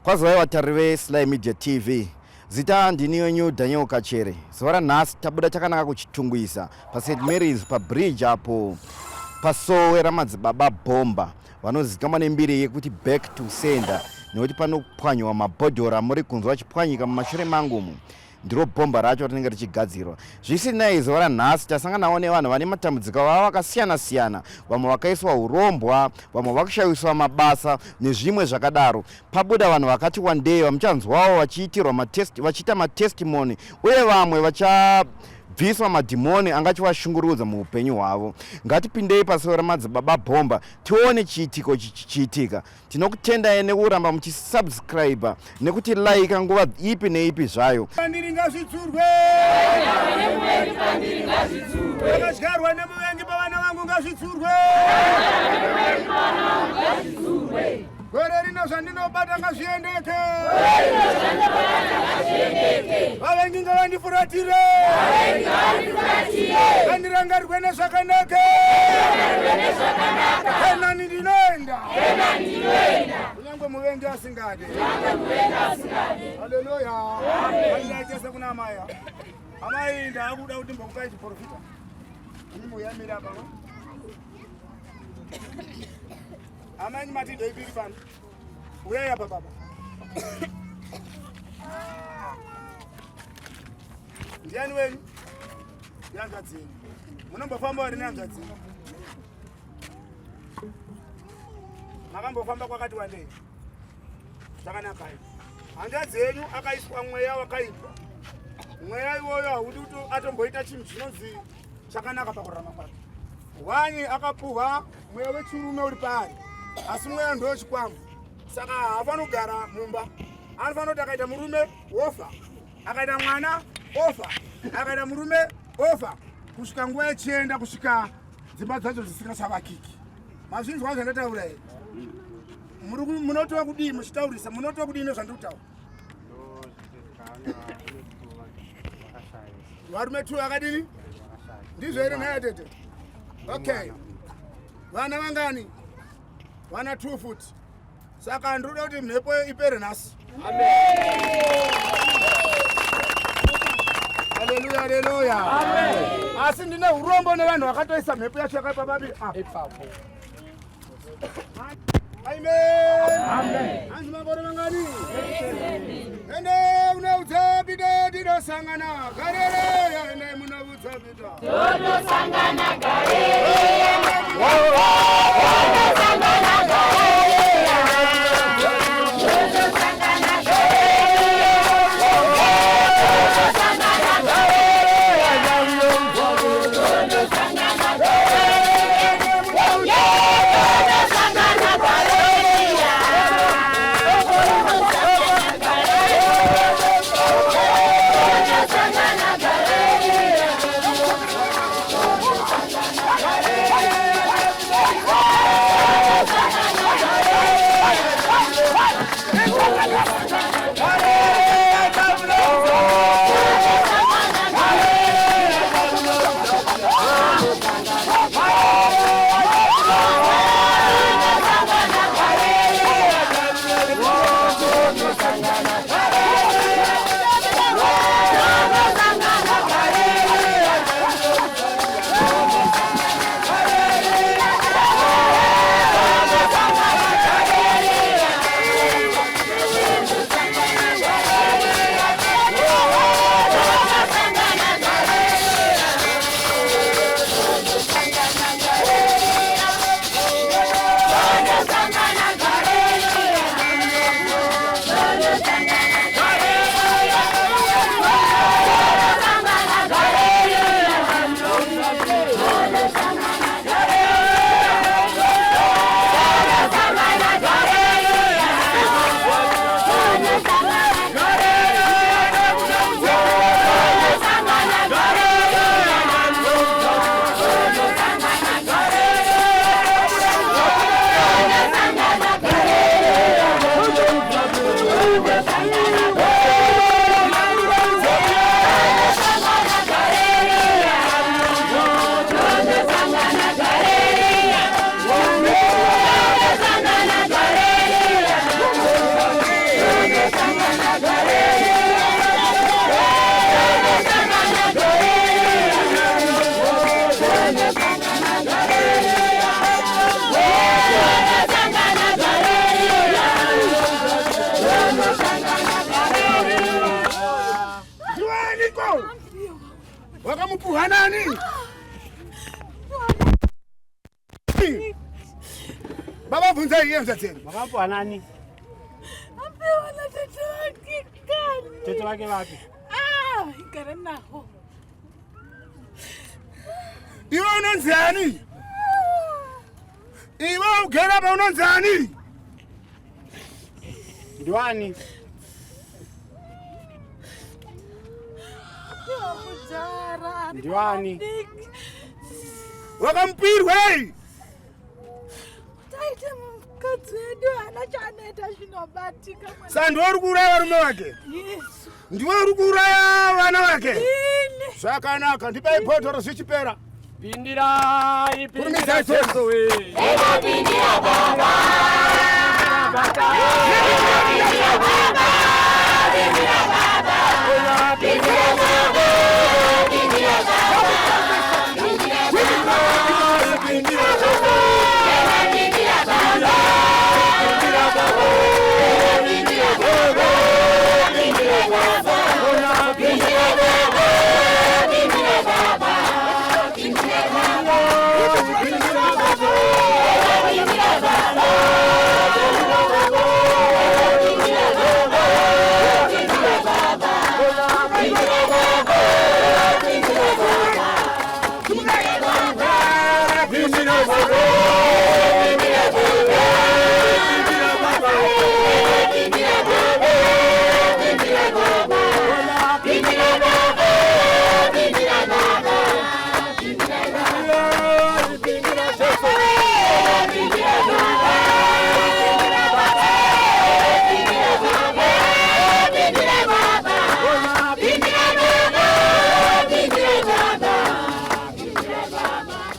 Kwazivai vatariri veSly Media TV. Zita ndini wenyu Daniel Kachere. Zuva ranhasi tabuda takananga kuChitungwiza paSt Mary's pabridge apo pasowe ramadzibaba Bhomba vanozikamwa nembiri yekuti back to sender nekuti panopwanywa mabhodhoro amuri kunzwa achipwanyika mumashure mangu umu. Ndiro bhomba racho rinenge richigadzirwa. Zvisinei, zuva ranhasi tasanganawo nevanhu vane matambudziko avo akasiyana siyana, vamwe vakaiswa urombwa, vamwe vakushawiswa mabasa nezvimwe zvakadaro. Pabuda vanhu vakati wandei vamuchanzwawo vachiitirwa matest, vachiita matestimony uye vamwe vachabviswa madhimoni anga achivashungurudza muupenyu hwavo. Ngatipindei pasuo ramadzibaba Bhomba tione chiitiko chichiitika. Tinokutendai nekuramba muchisubscribe nekuti like nguva ipi neipi zvayo. Pandiri ngazvitsurwe. Zvakadyarwa nemuvengi pavana vangu ngazvitsurwe. Gore rino zvandinobata ngazviendeke. Vavengi ngavandifuratire. Vandirangarirwe nezvakanaka. Kenani ndinoenda. Kunyange muvengi asingade. Haleluya. Handichaitese kuna amai. Amai ndakuda kuti mbokupai chiprofita. Imi muyamira apa. Amai mati ndoipiri pano. Uyai apa baba. Ndiani wenyu? Ndihanzvadzi yenyu. Munombofamba wari nehanzvadzi yenyu? Makambofamba kwakati wandei? Zvakanaka. Hanzvadzi yenyu akaiswa mweya wakaipa. Mweya iwoyo haudi kuti atomboita chinhu chinonzi chakanaka pakurarama kwake. Hwanyi akapuhwa mweya wechirume uri paari, asi mweya ndowechikwambo, saka haafaniri kugara mumba. Anofanira kuti akaita murume wofa, akaita mwana ofa, akaita murume ofa, kusvika nguva yechienda, kusvika dzimba dzacho dzisingachavakiki. Mazvinzwa zvandataura here? Munotova kudii muchitaurisa? Munotova kudii nezvandiri kutaura? Varume tu vakadini? Ndizvo here nhaya tete? Okay, vana vangani? Vana 2 futi. Saka ndinoda kuti mhepo ipere nhasi. Haleluya, haleluya. Asi ndine urombo nevanhu vakatoisa mhepo yacho yakaipa babi ipapo. Amen. Amen. Hanzi makore mangani? Ende unoudza Pita tinosangana Garireya. Ende munoudza Pita tonosangana Garireya. Tonosangana Garireya. Tonosangana Garireya. Tonosangana Garireya. Tonosangana Garireya. Tonosangana Garireya. Tonosangana Garireya. Wakamupuhwa nani? Baba bvunzai iye hanzvadzi yenyu. Wakapuwa nani? Apiwa na tete wake kani. Tete wake vapi? Ah, igara naho. Iwe unonzi ani? Iwe ugere apa unonzi ani? Ndiwani? Kudhara. Ndiwani? Wakamupirwei? Taite mukadzi wedu haana chaanoita zvinobatika. mwana. Sa ndiwe uri kuuraya varume vake? Yesu. Ndiwe uri kuuraya vana vake? Ini. Zvakanaka, ndipai bhodhoro zvichipera. Pindirai, Kurumidza pindira Jesu. Jesu we.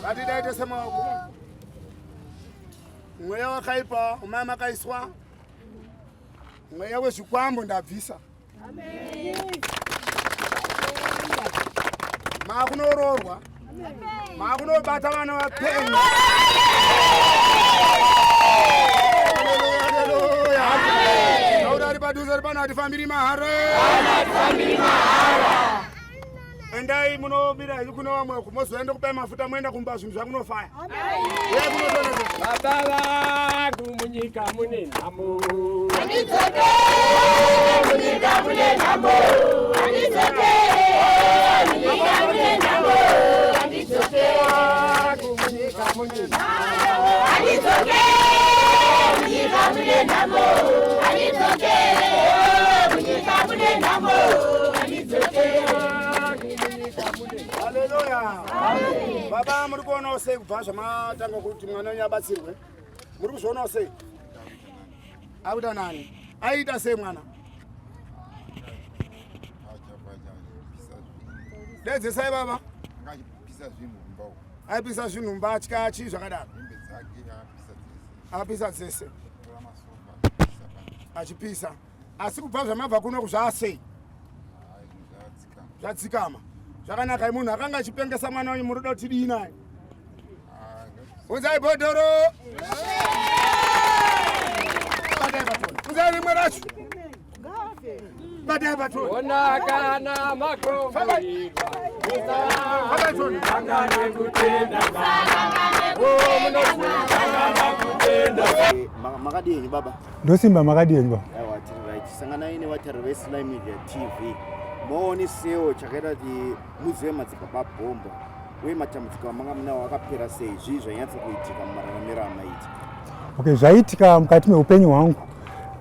Ngatidaite semaoko. Mweya wakaipa umai makaiswa. Mweya wezvikwambo ndabvisa. Maakunoroorwa. Maakunobata vana vapenyu. Haleluya, haleluya. Taura ari padhuze ari pano hatifambiri mahara. Endai munomira henyu kune vamwe uku mozoenda kupai mafuta moenda kumba zvinhu zvakunofaya. Uyai kunotonesa. Baba vangu munyika mune nhamo. Vangu munyika mune nhamo. Haleluya. Baba muri kuonawo sei kubva zvamatanga kuti mwana wenyu abatsirwe? Muri kuzvionawo sei? Akuita nani? Aiita sei mwana? Dedzesai baba. Akapisa zvinhu kumba uko. Aipisa zvinhu mbatya chii zvakadaro. Hembe dzake akapisa dzese. Akapisa dzese Tora masofa akapisa pano. achipisa. Asi kubva zvamabva kuno zvaasei? Hayi zvinhu zvakadzikama. Zvadzikama. Zvakanaka munhu akanga achipengesa mwana wenyu muri kuda kuti tidii naye? Ah, ngati- Unzai bhodhoro. Batai batoni. Unzai rimwe racho. Batai batoni. Ona kana makomborirwa. Batai batoni. Musangane kutenda Baba. Oh, munosangana kutenda. Makadii henyu baba? Ndosimba, makadii henyu baba? Aiwa, tiri right. Sanganai nevatariri veSly Media TV. Muonesewo chakaita kuti muzive madzibaba Bhomba uye matambudziko amanga munawo akapera sei, zvii zvainyatsa kuitika mumararamiro amaita. Okay, zvaiitika mukati meupenyu hwangu,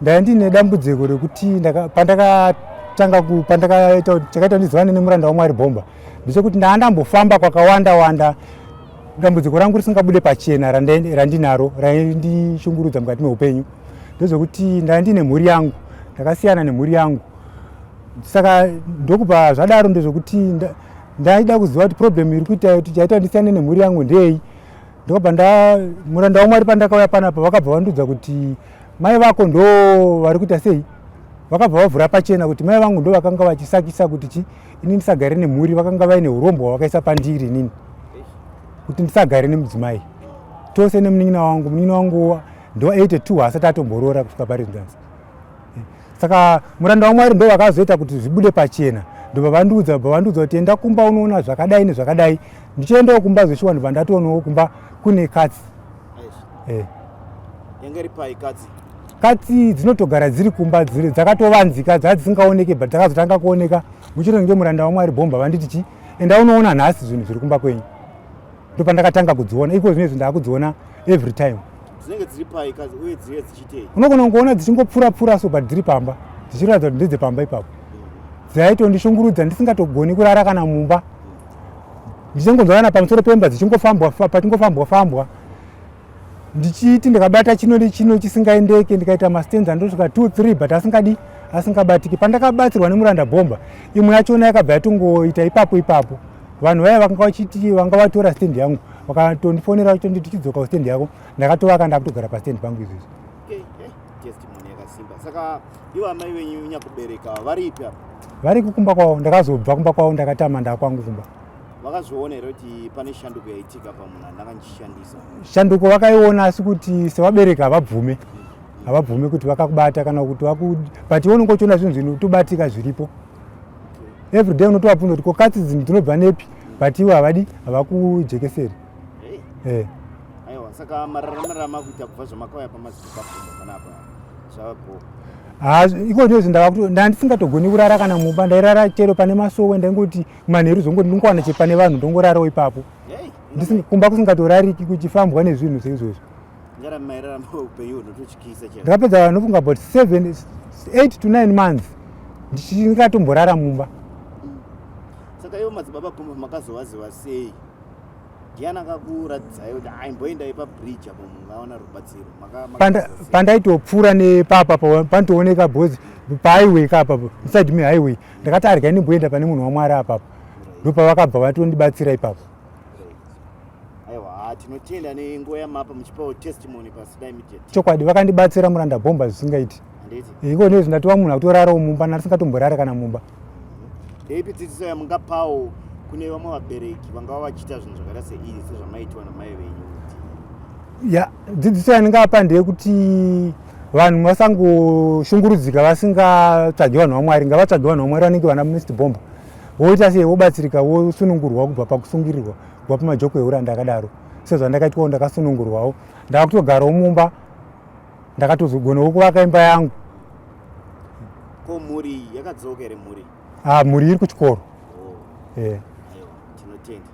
ndaiva ndine dambudziko rekuti pandakatanga pandakaita chakaita ndizivane nemuranda waMwari Bhomba ndechekuti ndaa ndambofamba kwakawanda wanda, dambudziko rangu risingabude pachena randinaro raindishungurudza mukati meupenyu. Ndezvekuti ndaa ndine mhuri yangu, ndakasiyana nemhuri yangu, saka ndokubva zvadaro ndezvekuti ndaida kuziva kuti problem iri kuita kuti chaita ndisiyane nemhuri yangu ndei. Ndokubva nda muranda waMwari pandakauya panapa vakabva vandiudza kuti mai vako ndo vari kuita sei, vakabva vavhura pachena kuti mai vangu ndo vakanga vachisakisa kuti chi ini ndisagare nemhuri, vakanga vaine urombo hwavakaisa pandiri inini kuti ndisagare nemudzimai tose nemunin'ina wangu. Munin'ina wangu ndo 82 haasati atomboroora kusvika pari zvinzanzi. Saka muranda waMwari ndo vakazoita kuti zvibude pachena. Ndobva vandiudza, bva vandiudza kuti enda kumba unoona zvakadai nezvakadai. Ndichiendawo kumba zveshuwa ndobva ndatoonawo kumba kune katsi. Eh. Yanga iri pai katsi? Katsi dzinotogara dziri kumba dziri dzakatovanzika dzaa dzisingaoneke but dzakazotanga kuoneka muchiro nge muranda waMwari bhomba vanditi chi enda unoona nhasi zvinhu zviri kumba kwenyu. Ndopandakatanga kudziona iko zvino izvi ndakudziona every time. Dzinenge dziri pai katsi uye dziye dzichiitei? Unogona kungoona dzichingopfura pfura so but dziri pamba dzichiratidza kuti ndedzepamba ipapo. Dzaitondishungurudza ndisingatogoni kurara kana mumba. Ndichingonzwa kana pamusoro pemba dzichingofambwa pachingofambwa fambwa ndichiti ndikabata chino nechino chisingaendeke ndikaita mastanza ndosvika 2 3 but asingadi asingabatiki. Pandakabatsirwa nemuranda bhomba imwe yachona yakabva yatongoita ipapo ipapo. Vanhu vaya vakanga vachiti vanga vatora stand yangu vakatondifonera vachitonditi chidzoka kustand yako, ndakatovaka ndakutogara pastand pangu izvezvi. Okay, eh, testimony yakasimba. Saka ivo amai venyu nyakubereka varipi apa? Vari kukumba kwavo, ndakazobva kumba kwavo ndakatama ndakwangu kumba. Vakazviona here kuti pane shanduko yaitika pamunhu andanga ndichishandisa? Shanduko vakaiona asi kuti sevabereki havabvume. Havabvume kuti vakakubata kana kuti vaku but iwe unenge uchiona zvinhu zvinotobatika zviripo. Every day unotovabvunza kuti ko katsi dzinhu dzinobva nepi but iwe havadi havakujekeseri. Hey. Eh. Aiwa saka mararamiro amakuita kubva zvamakauya pamadzibaba panapa zvavapo. Ha iko ndizvo ndavakuto ndandisingatogoni kurara kana mumba ndairara chero pane masowe ndaingoti manheru zvongoti ndingowana chero pane vanhu ndongorarawo ipapo. Hey. Kumba kusingatorariki kuchifambwa nezvinhu seizvozvo. Ndakapedza nofunga about 7 8 to 9 months ndichingatomborara mumba. Saka ivo madzibaba Pumba makazovaziva sei? Ndiani akakuratidzai kuti aimboendai pabridge apo mungawana rubatsiro? Pandaitopfuura nepapa panotooneka because pahighway ka apapo inside me highway ndakati arya ndimboenda pane munhu waMwari apapo ndopavakabva vatondibatsira ipapo. Aiwa, tinotenda nenguva yamapa muchipawo testimony paSly Media. Chokwadi vakandibatsira muranda bhomba zvisingaiti. Iko nezvi ndatova munhu akutorarawo mumba ndarisingatomborara kana mumba. Ndeipi dzidziso yamungapawo kune vamwe vabereki vangava vachiita zvinhu zvakaita seizvi sezvamaitwa namai venyu? Ya, dzidziso yandingapa ndeyekuti vanhu vasangoshungurudzika vasingatsvagi vanhu vaMwari, ngavatsvage vanhu vaMwari vanenge vana Mr Bomba. Voita sei vobatsirika vosunungurwa kubva pakusungirirwa kubva pamajoko euranda akadaro. Sezvandakaitwawo ndakasunungurwawo ndakutogarawo mumba ndakatozogonawo kuvaka imba yangu. Ko mhuri yakadzoka here mhuri? Ah, mhuri iri kuchikoro. Oh. Eh. Aiwa, tinotenda.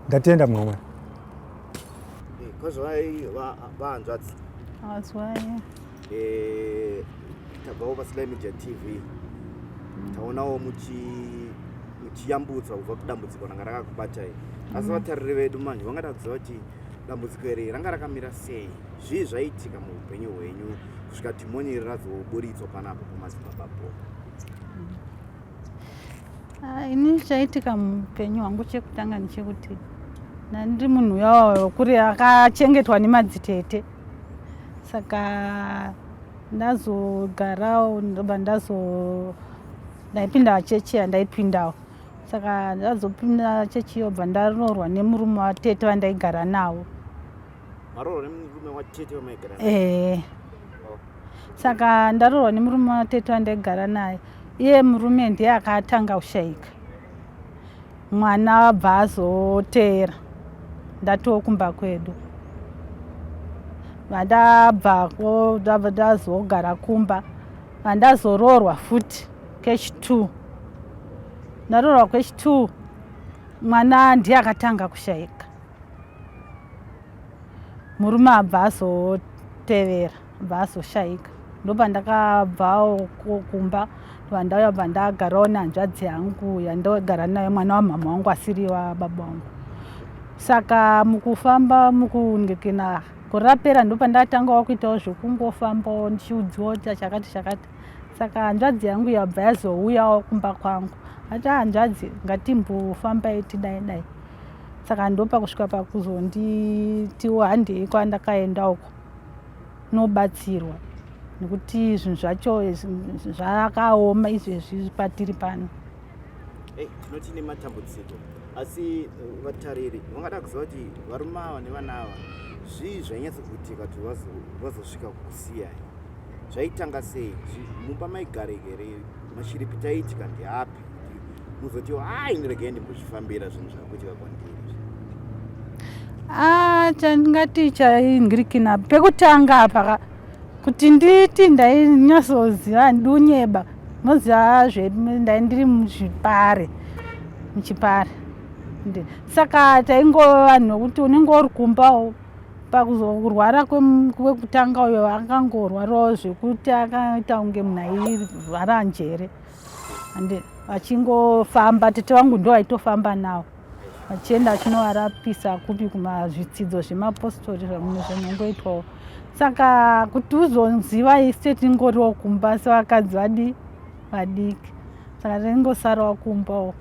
Ndatenda mwana. Eh, kozvai vahanzvadzi. Azwai. Eh, tabvawo paSly Media TV. Taonawo muchi muchiyambutswa kubva kudambudziko ranga rakakubatai. Asi vatariri vedu manje vangada kuziva kuti dambudziko iri ranga rakamira sei? Zvii zvaiitika muupenyu hwenyu kusvika dhimoni iri razoburitswa panapa pamadzibaba po? Ah, ini chaitika muupenyu hwangu chekutanga ndechekuti ndandiri munhu uya wekuri akachengetwa nemadzitete saka ndazogarawo ndobva ndazo ndaipinda chechi yandaipindawo saka ndazopinda chechi iyo bva ndaroorwa nemurume watete vandaigara navo. Maroorwa nemurume watete vamaigara naye? Eh. Saka ndaroorwa nemurume watete vandaigara naye iye murume ndiye akatanga kushaika mwana abva azoteera ndatoo kumba kwedu vandabvako ndabva ndazogara kumba vandazoroorwa futi kechi 2 ndaroorwa kwechi 2 mwana ndiye akatanga kushaika murume abva azotevera abva azoshaika ndopandakabvawo kumba ndobva bva ndagarawo nehanzvadzi yangu yandogara nayo mwana wamhamha wangu asiri wababa wangu saka mukufamba mukungekena gore rapera ndopandakatangawo kuitawo zvekungofambawo ndichiudziwa kuti chakati chakati saka hanzvadzi yangu yabva yazouyawo kumba kwangu ati ah, hanzvadzi ngatimbofambai tidai dai saka ndopakusvika pakuzonditiwo handei kwandakaenda uko nobatsirwa nekuti zvinhu zvacho zvakaoma izvezvi patiri pano. Hey, tinoti nematambudziko asi vatariri vangada kuziva kuti varume ava nevana ava zvii zvainyatsa kuitika kuti vazosvika kukusiyai? Zvaitanga sei? Mumba maigarika here? Mashiripiti aiitika ndeapi? Muzotiwo ai ndiregei ndimbozvifambira zvinhu zvakuitika kwandiri. Ah, chandingati chaingirikina pekutanga apa kuti nditi ndainyatsoziva ndiunyeba moziva zve ndai ndiri muzvipare muchipare saka taingova vanhu vekuti unenge uri kumbawo pakuzokurwara kwekutanga uyo akangorwarawo zvekuti akaita kunge munhu airwara njere and vachingofamba tete vangu ndo vaitofamba nawo vachienda vachinovarapisa kupi kumazvitsidzo zvemapostori zvamwe zvinongoitwawo saka kuti uzoziva ise tingoriwo kumba sevakadzi vadi vadiki saka tingosarawo kumbawo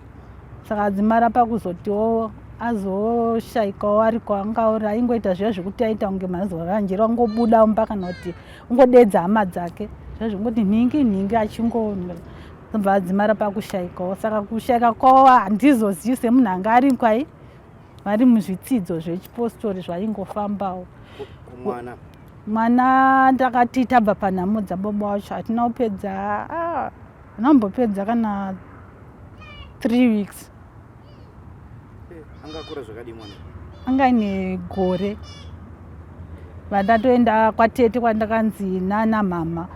saka dzimara pakuzotiwo azoshaikawo ari kwaangauri aingoita zviya zvekuti aita kunge mazuva angobuda mumba kana kuti ungodedza hama dzake zviya zvekungoti nhingi nhingi achingobva adzimara pakushaikawo saka kushaika kwavo handizozivi semunhu anga ari kwai vari muzvitsidzo zvechipostori zvaingofambawo mwana mwana ndakati tabva panhamo dzababa wacho hatina kupedza ah, Ndambopedza kana 3 weeks. Eh, angakura zvakadii mwana? Anga aine gore. Vandatoenda kwatete kwandakanzi nana mama.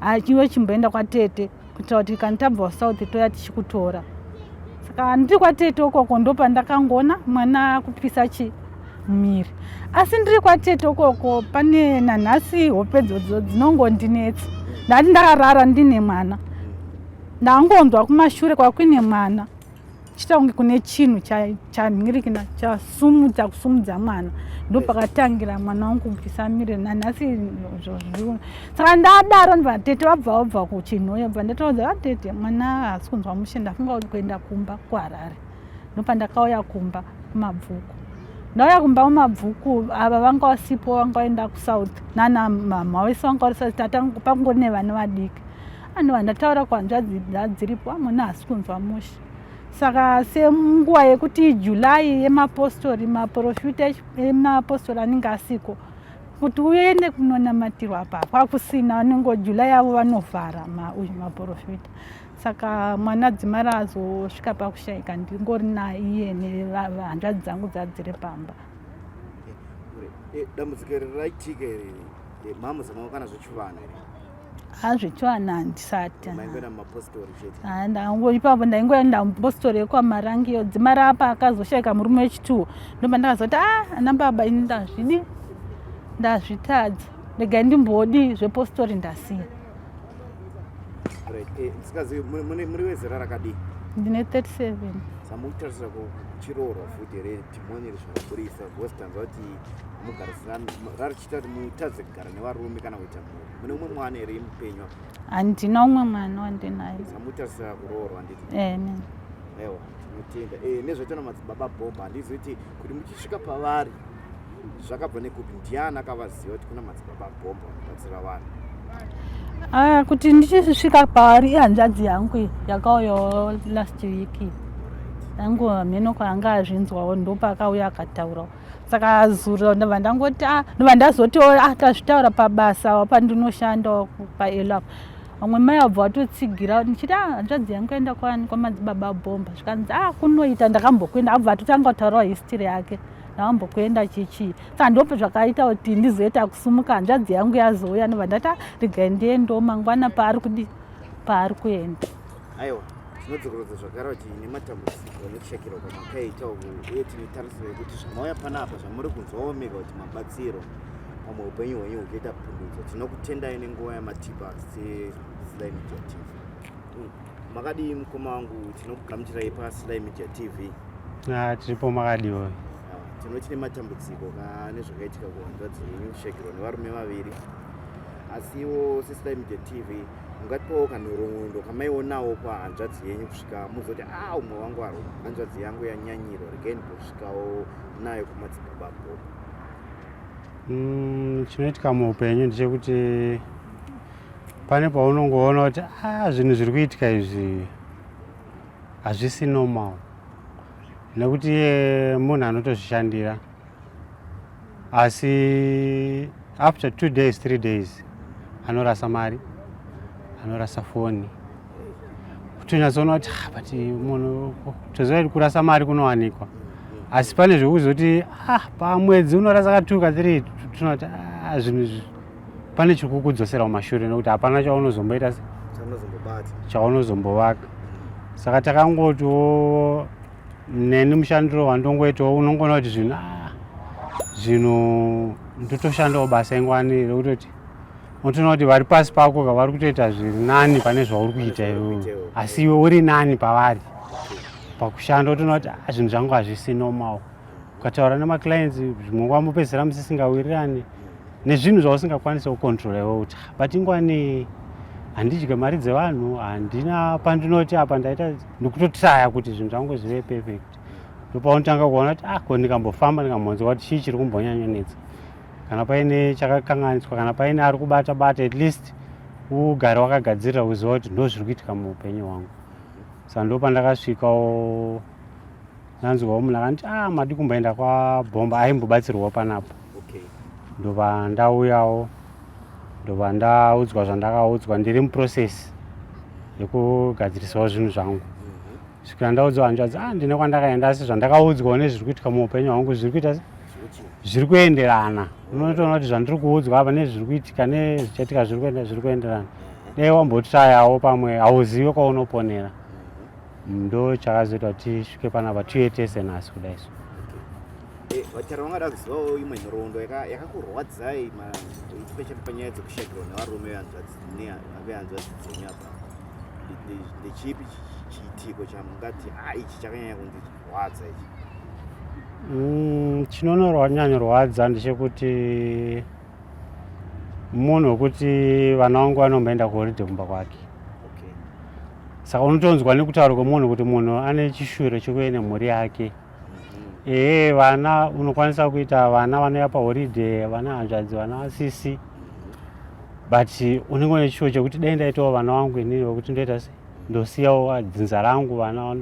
Achiwe chimboenda kwatete kuitira kuti kana tabva south toya tichikutora. Saka ndiri kwatete ukoko ndopandakangoona mwana kupisa chi miri. Asi ndiri kwatete ukoko pane nanhasi hope dzodzo dzinongondinetsa. Ndati ndakarara ndine mwana. Ndangonzwa kumashure kwakuine mwana. Chita kunge kune chinhu chanhirikina chasumudza kusumudza mwana. Ndopakatangira mwana wangu kupisa miri nanhasi zvozvo. Saka ndadaro ndibva tete vabva vabva kuchinhoyo bva ndatoudza vatete mwana haasi kunzwa mushe ndafunga kuenda kumba kuHarare. Ndopandakauya kumba kumabvuku. Ndauya kumba kumabvuku ava vanga vasipo vanga vaenda kusouth nana mama vese vanga vari south tata pangori nevana vadiki. Anova ndataura kuhanzvadzi dziripo amuna haasi kunzwa mushe. Saka senguva yekuti July yemapostori maprofita emapostori anenge asiko kuti uende kunonamatirwa apa kwakusina vanenge July yavo vanovhara uyu maprofita. Saka mwana dzimara azosvika pakushaika ndingori naiye nehanzvadzi dzangu dzadziri pamba. Eh, dambudziko iri raitika iri eh, mamuzama kana zvechivanhu here? Ha zvechivanhu handisati. Maingoenda mumapostori chete? Ha ndango ipapo ndaingoenda mupostori yekwamarangiyo dzimara apa akazoshaika murume wechituwo ndoba ndakazoti ah ana baba ini ndazvidi ndazvitadza regai ndimbodi zvepostori ndasiya. Right. Eh, msikazi muri wezera rakadii? Ndine 37. Samukutarisira kuchiroorwa futi here dhimoni iri zvakakurisa because tanzwa kuti mugarisana rarichiita kuti mutadze kugara nevarume kana kuita mhuri. Mune umwe mwana here mupenyu? Handina umwe mwana wandinaye. Samutarisira kuroorwa handiti? Eh, Aiwa, tinotenda. Eh, nezvaitwa namadzibaba Bob handizivi kuti kuti muchisvika pavari zvakabva nekupi ndiani akavaziva kuti kuna madzibaba bhomba vanobatsira vanhu ah, kuti ndichisvika paari ihanzvadzi yangu yakauyawo last week yangu hameno kwaanga azvinzwawo ndopaakauya akataurawo saka zuro ndobva ndangoti ah, ndobva ndazotiwo ah, tazvitaura pabasa pandinoshandawo paelap vamwe mai vabva vatotsigira ndichiti ah, hanzvadzi yangu yaenda kwani kwamadzibaba bhomba zvikanzi ah kunoita ndakambokuenda abva atotanga kutaurawo history yake ndambokuenda chichii saka ndopo zvakaita kuti ndizoita kusumuka hanzvadzi yangu yazouya ndobva ndati ah, regai ndiendewo mangwana paari kudi paari kuenda aiwa tinodzokorodza zvakare kuti nematambudziko nekushakirwa kwamakaita uku uye tine tarisiro yekuti zvamauya panapa zvamuri kunzwawo mega kuti mabatsiro pamwe upenyu hwenyu huchaita pundutso tinokutendai nenguva yamatipa sesly media tv Makadii mukoma wangu, tinokugamuchirai paSly Media TV. Ah, tiripo makadiwo. Ah, tinoti nematambudziko ka nezvakaitika kuhanzvadzi yenyu kushekirwa nevarume vaviri. Asiwo seSly Media TV mungatipawo kanhoroondo kamaionawo pahanzvadzi yenyu kusvika muzoti ah umwe wangu aro hanzvadzi yangu yanyanyirwa regai ndimbosvikawo nayo kumadzibaba Bob. Chinoitika muupenyu ndechekuti pane paunongoona kuti ah, zvinhu zviri kuitika izvi hazvisi normal nekuti iye munhu anotozvishandira asi after 2 days 3 days Anorasa mari, anorasa foni, kutonyatsoona kuti ah, but munhu toziva kuti kurasa mari kunowanikwa, asi pane zvekuzoti ah, pamwedzi unorasa ka 2 ka 3, tinoti ah, zvinhu izvi pane chiri kukudzosera kumashure nekuti hapana chaunozomboita chaunozombovaka. Saka takangotiwo neni mushandiro wandongoitawo unongoona kuti zvinhu ah, zvinhu ndotoshandawo basa ingwani rekutoti unotoona kuti vari pasi pako ka vari kutoita zviri nani pane zvauri kuita iwewe, asi iwe uri nani pavari pakushanda. Utoona kuti ah, zvinhu zvangu hazvisi normal. Ukataura nemaclients zvimwe kwamupedzisira musisingawirirani nezvinhu zvausingakwanisi kucontrola iwe kuti ah, but ingwani handidye mari dzevanhu, handina pandinoti apa ndaita, ndikutotraya kuti zvinhu zvangu zvive perfect. Ndopaunotanga kuona kuti ah, ko ndikambofamba ndikambonzwa kuti chii chiri kumbonyanyonetsa, kana paine chakakanganiswa, kana paine ari kubata bata, at least ugare wakagadzirira kuziva kuti ndo zviri kuitika muupenyu hwangu. Saka ndo pandakasvikawo ndanzwawo munhu akanditi ah, madi kumboenda kwabhomba aimbobatsirwawo panapa. Ndobva ndauyawo, ndobva ndaudzwa zvandakaudzwa. Ndiri muprocess yekugadzirisawo zvinhu zvangu svikira ndaudzwa hanzvadzi, ah, ndine kwandakaenda, asi zvandakaudzwawo nezviri kuitika muupenyu hwangu zviri kuita zviri kuenderana. Unotoona kuti zvandiri kuudzwa apa nezviri kuitika nezvichaitika zviri kuenda zviri kuenderana. Dai wambotrayawo pamwe, hauzive kwaunoponera. Ndo chakazoita kuti tisvike panapa tiuye tese nhasi kudai so. Vatari vangada kuzivawo imwe nhoroondo yakakurwadzai, especially panyaya dzekushakirwa nevarume vehanzvadzi dzenyu apa. Ndechipi chiitiko chamungati ha ichi chakanyanya kundirwadza ichi? Chinonyanyorwadza ndechekuti munhu wekuti vana vangu vanomboenda kuholiday kumba kwake. Saka unotonzwa nekutaura kwemunhu kuti munhu ane chishuviro chekuve nemhuri yake. Ehe, vana unokwanisa kuita vana vanouya paholiday, vana hanzvadzi, vana vasisi, but unenge une chishuwo chekuti dai ndaitawo vana vangu inini, wekuti ndoita se ndosiyawo dzinza rangu vana.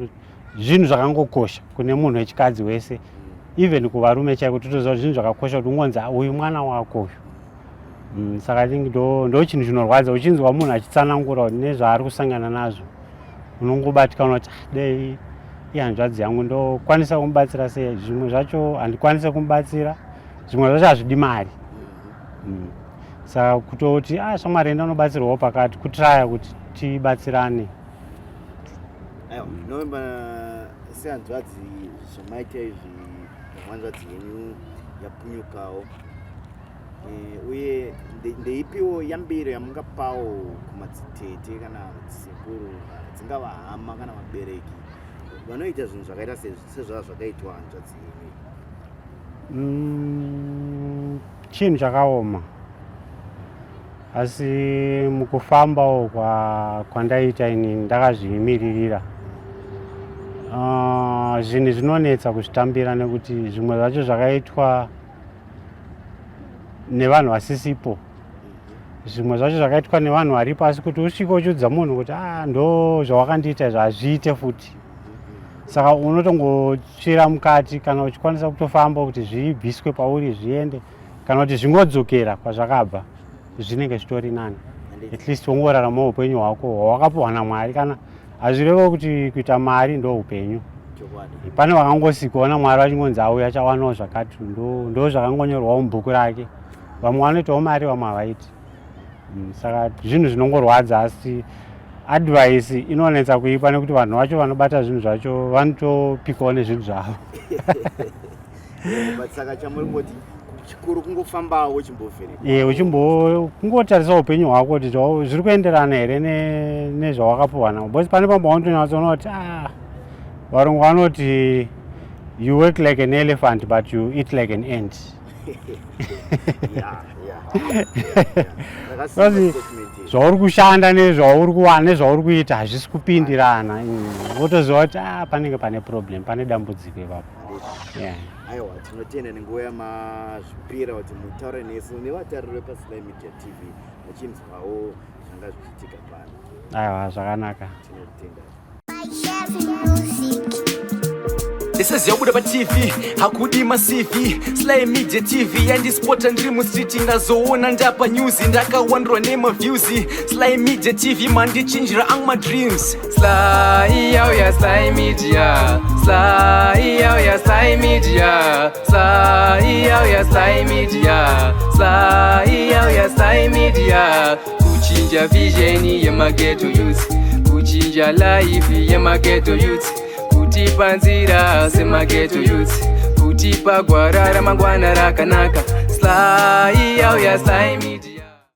Zvinhu zvakangokosha kune munhu wechikadzi wese, even kuvarume chaiko totoziva kuti zvinhu zvakakosha kuti ungonzi "Ah, uyu mwana wako uyu." Saka I think ndo chinhu chinorwadza uchinzwa munhu achitsanangura kuti nezvaari kusangana nazvo, unongobatikana kuti "Ah, dei ihanzvadzi yangu ndokwanisa kumubatsira sei." Zvimwe zvacho handikwanise kumubatsira, zvimwe zvacho hazvidi mari. Saka kutoti ah, shamwari, enda unobatsirwawo pakati, kutraya kuti tibatsirane. Aiwa, novemba sehanzvadzi zvamaita izvi, hanzvadzi yenyu yapunyukawo. Uye ndeipiwo yambiro yamungapawo kumadzitete kana dzisekuru, dzingava hama kana vabereki vanoita zvinhu zvakaita sezvava zvakaitwa hanzvadzi yenyu? Chinhu chakaoma, asi mukufambawo kwandaita ini ndakazvimiririra. Zvinhu zvinonetsa kuzvitambira nekuti zvimwe zvacho zvakaitwa nevanhu vasisipo, zvimwe zvacho zvakaitwa nevanhu varipo, asi kuti usvike uchiudza munhu kuti ah, ndo zvawakandiita izvo, hazviite futi. Saka unotongotsvira mukati kana uchikwanisa kutofamba kuti zvibviswe pauri zviende, kana kuti zvingodzokera kwazvakabva, zvinenge zvitori nani. At least wongorarama upenyu hwako hwawakapiwa naMwari. Kana hazvirevo kuti kuita mari ndo upenyu. Pane vakangosikwa naMwari vachingonzi auya achawanawo zvakati, ndo zvakangonyorwawo mubhuku rake. Vamwe vanoitawo mari, vamwe havaiti. Saka zvinhu zvinongorwadza, asi advice inonetsa kuipa nekuti vanhu vacho vanobata zvinhu zvacho vanotopikawo nezvinhu zvavo. But saka chamuri kungoti chikuru kungofambawo uchimbovheneka. E, uchimbo kungotarisa upenyu hwako kuti zviri kuenderana here nezvawakapiwa navo, because pane pamwe paunotonyatsoona kuti ah, varungu vanoti you work like an elephant but you eat like an ant. Ndakasimba Because statement iyi. Zvauri kushanda nezvauri kuwana nezvauri kuita hazvisi kupindirana. Wotoziva kuti ah, panenge pane problem, pane dambudziko ipapo. Yeah. Aiwa, tinotenda nenguva yamazvipira kuti mutaure nesu nevatariri vepaSly Media TV muchinzwawo zvanga zvichiitika pano. Aiwa, zvakanaka. Tinotenda. Music. Ndisaziva kubuda paTV hakudi maCV. Sly Media TV yandispota ndiri mustreet, ndazoona ndapa news, ndakawandirwa nemaviews. Sly Media TV mandichinjira angu madreams. Sly yauya, Sly Media. Sly yauya, Sly Media. Sly yauya, Sly Media. Sly yauya, Sly Media. Kuchinja vision yemaghetto youth, kuchinja life yemaghetto youth, kutipa nzira semaghetto youth, kutipa gwara ramangwana rakanaka. Sly yauya, Sly.